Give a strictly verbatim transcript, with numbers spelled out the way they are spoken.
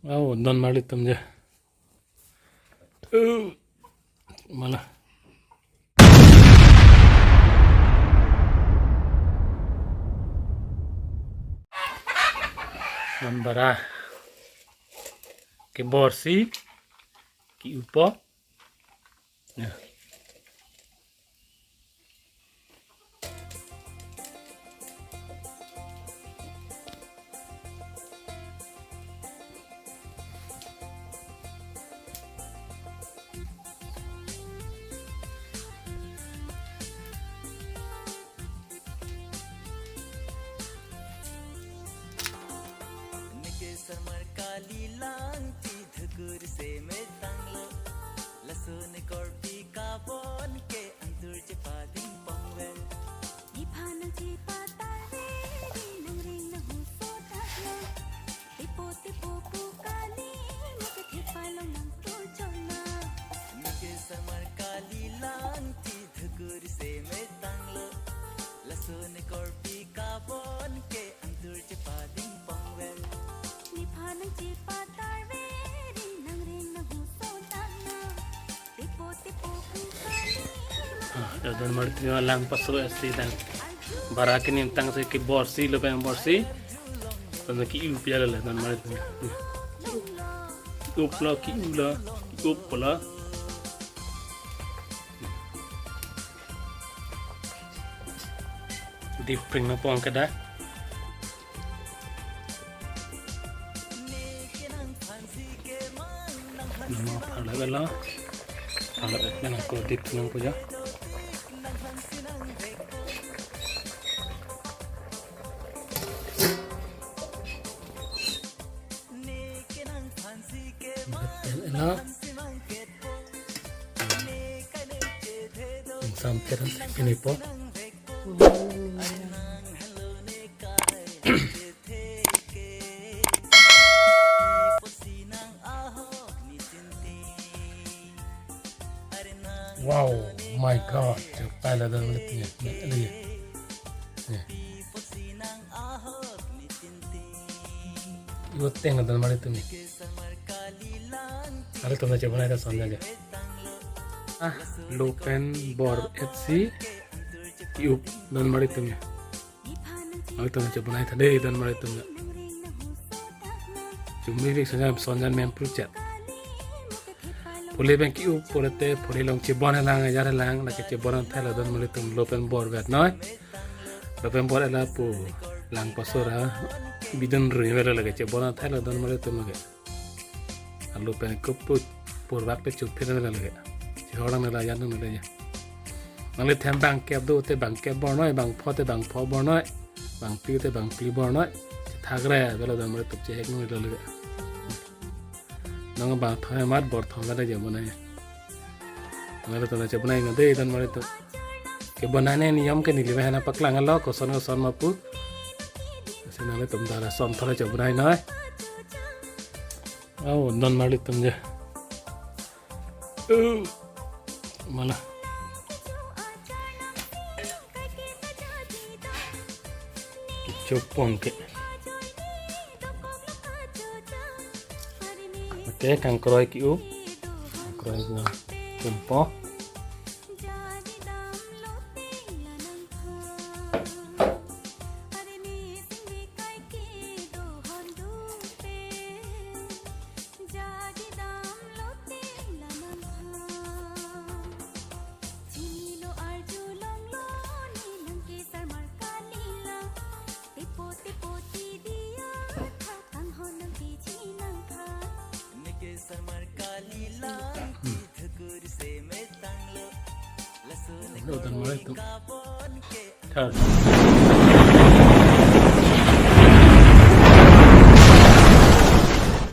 Oh, don marli atum je. Oh, mala. Don bara. Keborsi, ke-upo. Ya. Neke sarmar kali lang ti dhukur se me tanglo. Laso ne korpi kabon ke angtur chepading pongvel. Nephan nangchepatar ve ri nangring nanghuso tanglo. Tipo tipo pu kali mo ke thepa long nangtur chokna. Neke sarmar kali lang ti dhukur se me tanglo. Laso ne korpi kabon ke angtur chepading pongvel. Nephan nangchepatar ve ri nangring nanghuso tanglo. Tipo tipo pu kali mo ke Ah, ya, don marli atum lang paso esti dan. Bara ke nim tangsi keborsi lapen borsi. Lapen ke-upo ya la don marli atum. Uplo ke-ulo, ke-uplo. Dipring nangpong ke dak. Nangpharlap lo. Pharlap nang ko dip nang puja. Ela. Sampai ini po. Wow, my God. Chetai la don marli atum ya. Lihat ya. Ya. Yo teng la don marli atum ya. Nanglitum ta chebonai ta son aja. Ah, lo pen bor etsi. Yo, don marli atum ya. Nanglitum ta chebonai tha dei don marli atum ya. Chumri vik sonjan, sonjan mem pruchet. Phule pen ke-upo pulote phule along chebon lang, ajar lang, lake chebon thai la don marli atum lo pen bor vet noi. Lo pen bor ela pu lang paso ra bidun rui vet lake chebon thai la don marli atum lake. Alo pen kuput purvak pe chupir na lake. Chihor lang la yan lang la ya. Nangli them bangkep do te bangkep bor noi, bangpho te bangpho bor noi, bangphli te bangphli bor noi. Thakre bela don marli atum chehek noi la lake. Nang bangtho amat bortho la chebonai. Nanglitum ta chebonai nang dei don marli atum. Kebonai ne niyom ke neli pen hana paklang lo koson koson ma pu. Si nanglitum ta la son thora chebonai noi. Oh, don marli atum je. Oh, mala. Kechopong ke. Oke, kangkroi ke-up. Kangkroi ke-up. Chumpo. Hello, don marli atum. Third.